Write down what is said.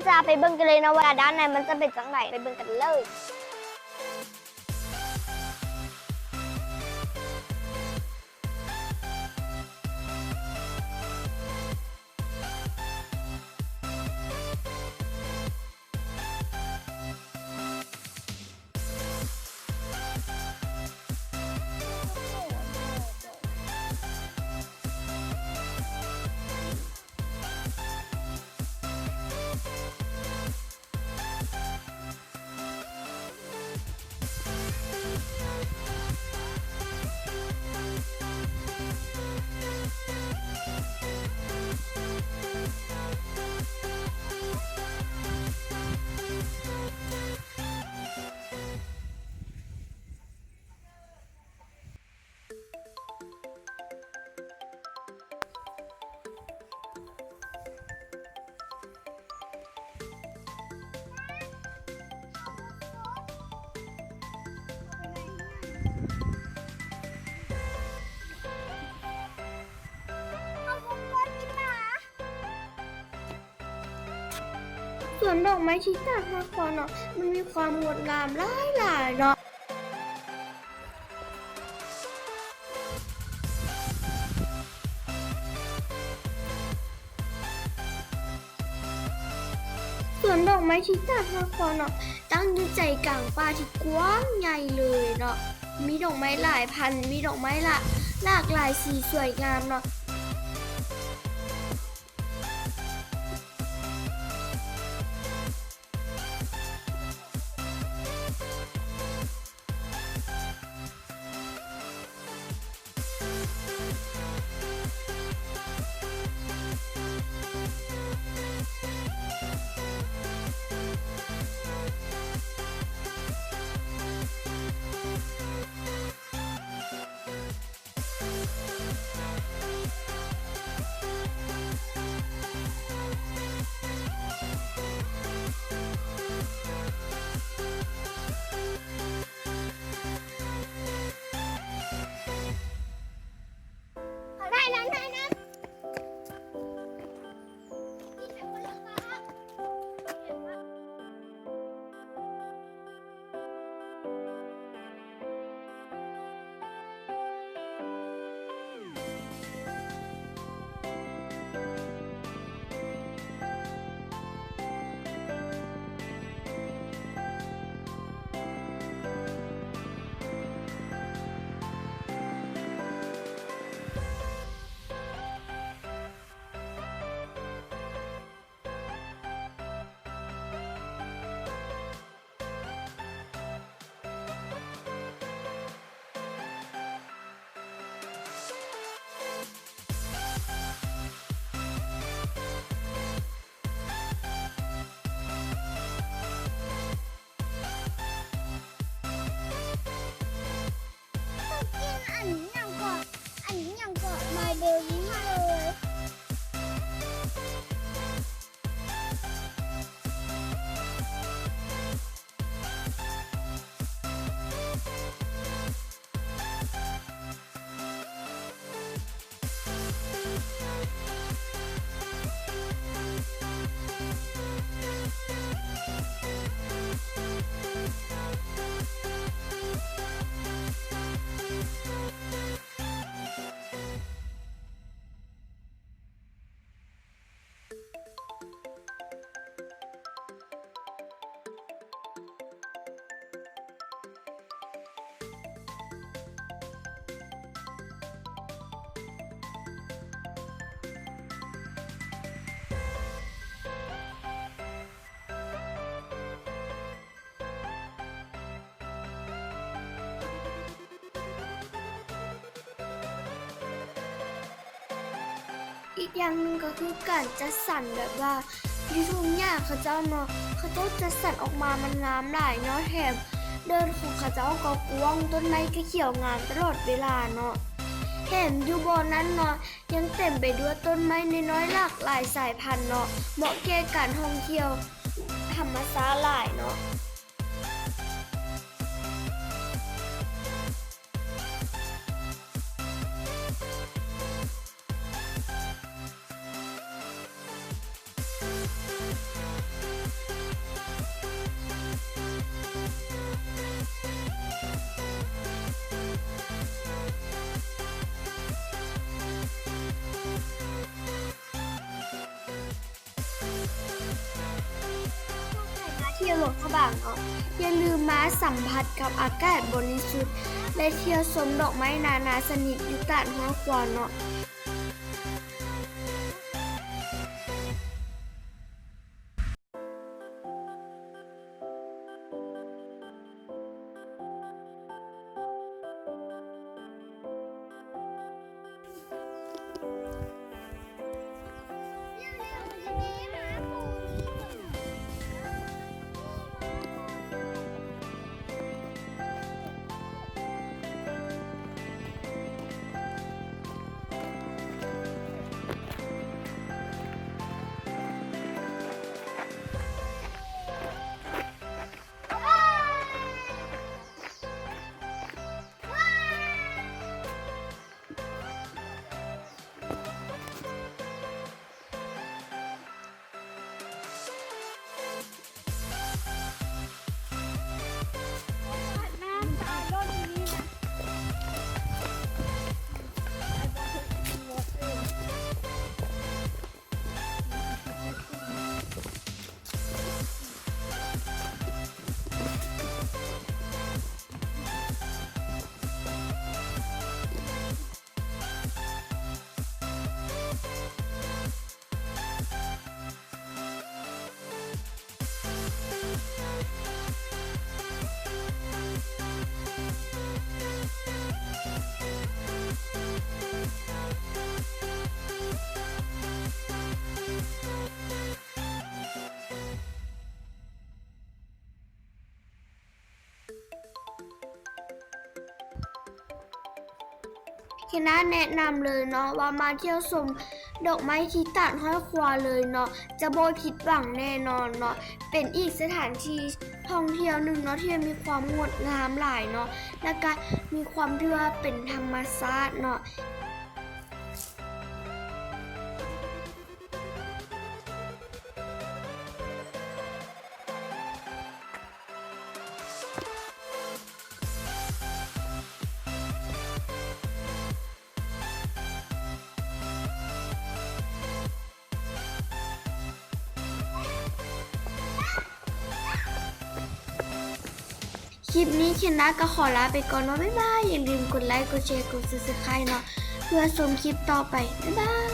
ຈະໄປເບິ່ງກັນເລີຍເນາະວ່າດ້ານໃນມັນຈະເປັນຈັ່ງໃດ ໄປເບິ່ງກັນເລີຍ. ສວນດອກໄມ້ທີ່ໜ້າຮັກພໍ້ເນາະ ມັນມີຄວາມງົດງາມຫຼາຍໆເນາະ. ສວນດອກໄມ້ທີ່ໜ້າຮັກພໍ້ເນາະ ຕັ້ງຢູ່ໃຈກາງປ່າທີ່ກວ້າງໃຫຍ່ເລີຍເນາະ ມີດອກໄມ້ຫຼາຍພັນ ມີດອກໄມ້ຫຼາກ ຫຼາກຫຼາຍສີສວຍງາມເນາະ. ກິນອັນຫຍັງເກາະ ອັນຫຍັງເກາະ ມາເບີຣີເລີຍ.ອີກຢ່າງໜຶ່ງກໍຄືການຈັດສັນແບບວ່າຢູ່ທົ່ງຫຍ້າເຂົາເຈົ້າເນາະ ເຂົາເຈົ້າຈັດສັນອອກມາມັນງາມຫຼາຍເນາະ ແຖມເດີ່ນຂອງເຂົາເຈົ້າກໍກວ້າງ ຕົ້ນໄມ້ກໍຂຽວງາມຕະຫຼອດເວລາເນາະ ແຖມຢູ່ບ່ອນນັ້ນເນາະ ຍັງເຕັມໄປດ້ວຍຕົ້ນໄມ້ນ້ອຍໆຫຼາກຫຼາຍສາຍພັນເນາະ ເໝາະແກ່ການທ່ອງທ່ຽວທຳມະຊາດຫຼາຍເນາະ. ທ່ຽວຫຼວງພະບາງເນາະ. ຢ່າລືມມາສຳຜັດກັບອາກາດບໍລິສຸດ ແລະ ທ່ຽວຊົມດອກໄມ້ນານາຊະນິດຢູ່ຕາດຫ້ວຍຄວາເນາະ. ຄະນະແນະນຳເລີຍເນາະ ວ່າມາທ່ຽວຊົມດອກໄມ້ທີ່ຕາດຫ້ວຍຄວາເລີຍເນາະ ຈະບໍ່ຜິດຫວັງແນ່ນອນເນາະ. ເປັນອີກສະຖານທີ່ທ່ອງທ່ຽວໜຶ່ງເນາະ ທີ່ມີຄວາມງົດງາມຫຼາຍເນາະ ແລ້ວກະມີຄວາມທີ່ວ່າເປັນທຳມະຊາດເນາະ. ຄລິບນີ້ເຄນນາກໍຂໍລາໄປກ່ອນເນາະ ບາຍບາຍ. ຢ່າລືມກົດໄລ ກົດແຊ ກົດ Subscribe ເນາະ ເພື່ອຊົມຄລິບຕໍ່ໄປ. ບາຍບາຍ.